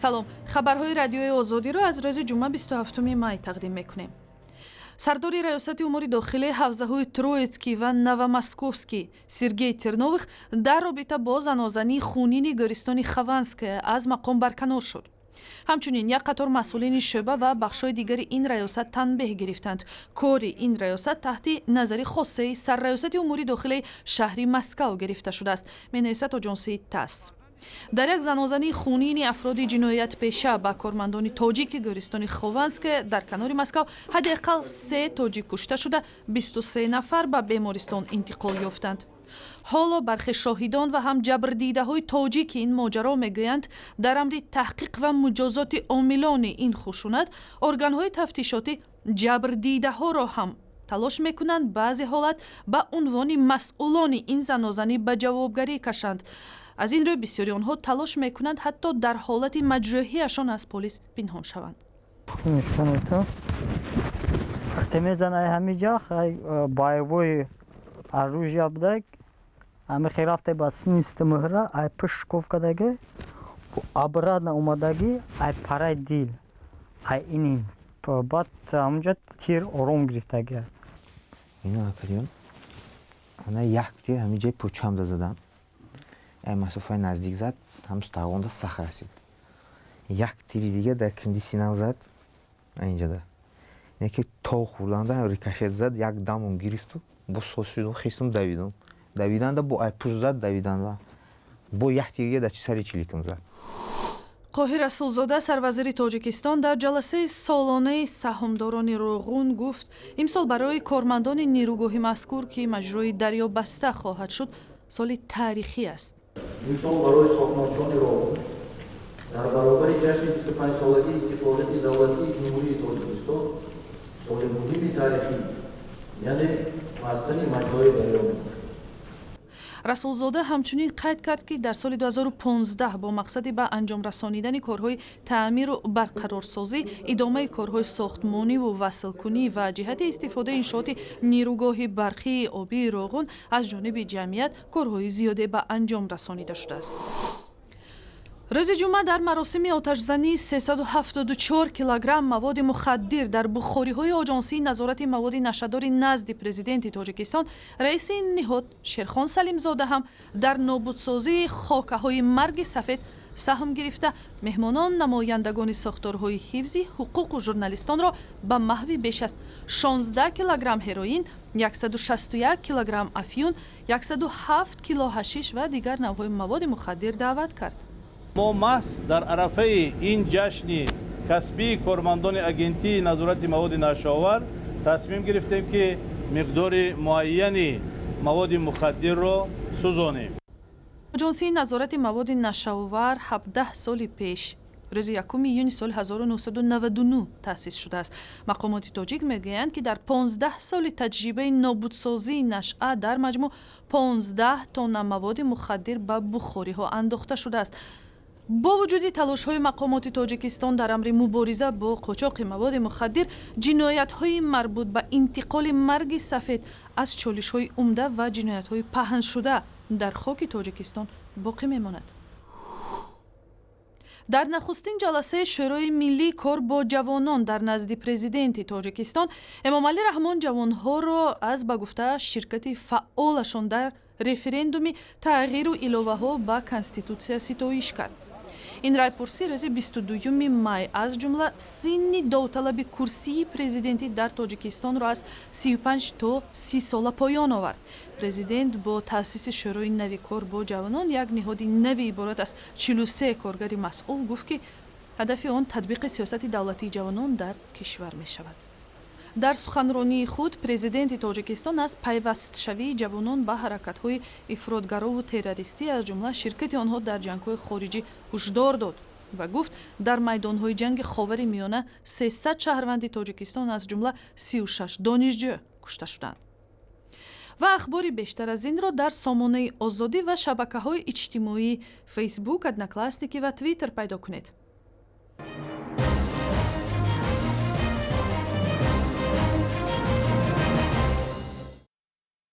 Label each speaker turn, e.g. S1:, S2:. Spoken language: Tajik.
S1: Салом, хабарҳои Радиои Озодиро аз рӯзи ҷумъа, 27 май тақдим мекунем. Сардори Раёсати умури дохилии ҳавзаҳои Троитский ва Новомосковский Сергей Терновых дар робита бо занозании хунини гӯристони Хованская аз мақом барканор шуд. Ҳамчунин як қатор масъулини шӯъба ва бахшҳои дигари ин раёсат танбеҳ гирифтанд. Кори ин раёсат таҳти назари хоссаи Сарраёсати умури дохилии шаҳри Москав гирифта шудааст, менависад оҷонсии ТАСС. Дар як занозании хунини афроди ҷиноятпеша ба кормандони тоҷики гӯристони Хованская дар канори Москав ҳадди ақал се тоҷик кушта шуда, 23 нафар ба бемористон интиқол ёфтанд. Ҳоло бархе шоҳидон ва ҳам ҷабрдидаҳои тоҷики ин моҷаро мегӯянд, дар амри таҳқиқ ва муҷозоти омилони ин хушунат органҳои тафтишотӣ ҷабрдидаҳоро ҳам талош мекунанд баъзе ҳолат ба унвони масъулони ин занозанӣ ба ҷавобгарӣ кашанд. Аз ин рӯ бисёри онҳо талош мекунанд, ҳатто дар ҳолати маҷрӯҳиашон аз полис пинҳон шаванд.
S2: Мезанай ҳамиҷа боевой оружие будаг, ҳами хел рафте ба снисти муҳра, ай пушт шкоф кадаги, обратно омадаги, ай парай дил, ай инин, баъд ҳамунҷа тир ором гирифтаги.
S3: Ино, акаҷон, ана як тир ҳамин ҷои почамда задам, ай масофаи наздик зад, ҳам стағонда сах расид. Як тири дига дар кинди синам зад, инҷада яке то хӯрданда рикошет зад, як дамон гирифту бо сос шудум, хистум, давидум, давиданда бо ай пушт зад, давиданда бо як тири дига дар сари чиликам зад.
S1: Қоҳир Расулзода, сарвазири Тоҷикистон, дар ҷаласаи солонаи саҳмдорони Роғун гуфт, имсол барои кормандони нерӯгоҳи мазкур, ки маҷрои дарё баста хоҳад шуд, соли таърихӣ аст.
S4: Имсол барои сокинончони Роғун дар баробари ҷашни 25-солагии истиқлолияти давлатии Ҷумҳурии Тоҷикистон соли муҳими таърихӣ, яъне бастани маҷрои дарё мебошад.
S1: Расулзода ҳамчунин қайд кард, ки дар соли 2015 бо мақсади ба анҷом расонидани корҳои таъмиру барқарорсозӣ, идомаи корҳои сохтмониву васлкунӣ ва ҷиҳати истифодаи иншооти нерӯгоҳи барқии обии Роғун аз ҷониби ҷамъият корҳои зиёде ба анҷом расонида шудааст. Рӯзи ҷумъа дар маросими оташзании 374 килограмм маводи мухаддир дар бухориҳои Оҷонсии назорати маводи нашъадори назди Президенти Тоҷикистон раиси ин ниҳод Шерхон Салимзода ҳам дар нобудсозии хокаҳои марги сафед саҳм гирифта, меҳмонон, намояндагони сохторҳои ҳифзи ҳуқуқу журналистонро ба маҳви беш аз 16 килограмм ҳероин, 161 килограмм афюн, 107 кило ҳашиш ва дигар навъҳои маводи мухаддир даъват кард.
S5: Мо маҳз дар арафаи ин ҷашни касбии кормандони Агентии назорати маводи нашъаовар тасмим гирифтем, ки миқдори муайяни маводи мухаддирро сӯзонем.
S1: Оҷонсии назорати маводи нашъаовар 17 соли пеш, рӯзи 1 июни соли 1999 таъсис шудааст. Мақомоти тоҷик мегӯянд, ки дар 15 соли таҷрибаи нобудсозии нашъа дар маҷмӯъ 15 тонна маводи мухаддир ба бухориҳо андохта шудааст. Бо вуҷуди талошҳои мақомоти Тоҷикистон дар амри мубориза бо қочоқи маводи мухаддир, ҷиноятҳои марбут ба интиқоли марги сафед аз чолишҳои умда ва ҷиноятҳои паҳншуда дар хоки Тоҷикистон боқӣ мемонад. Дар нахустин ҷаласаи Шӯрои миллии кор бо ҷавонон дар назди Президенти Тоҷикистон Эмомалӣ Раҳмон ҷавонҳоро аз, ба гуфтааш, ширкати фаъолашон дар референдуми тағйиру иловаҳо ба Конститутсия ситоиш кард. Ин райпурсӣ рӯзи 22 май аз ҷумла синни довталаби курсии президентӣ дар Тоҷикистонро аз 35 то 30 сола поён овард. Президент бо таъсиси Шӯрои нави кор бо ҷавонон, як ниҳоди нави иборат аз 43 коргари масъул, гуфт, ки ҳадафи он татбиқи сиёсати давлатии ҷавонон дар кишвар мешавад. Дар суханронии худ Президенти Тоҷикистон аз пайвастшавии ҷавонон ба ҳаракатҳои ифротгарову террористӣ, аз ҷумла ширкати онҳо дар ҷангҳои хориҷӣ, ҳушдор дод ва гуфт, дар майдонҳои ҷанги Ховари Миёна 300 шаҳрванди Тоҷикистон, аз ҷумла 36 донишҷӯ, кушта шуданд. Ва ахбори бештар аз инро дар сомонаи Озодӣ ва шабакаҳои иҷтимоӣ, Фейсбук, Одноклассники ва Твиттер пайдо кунед.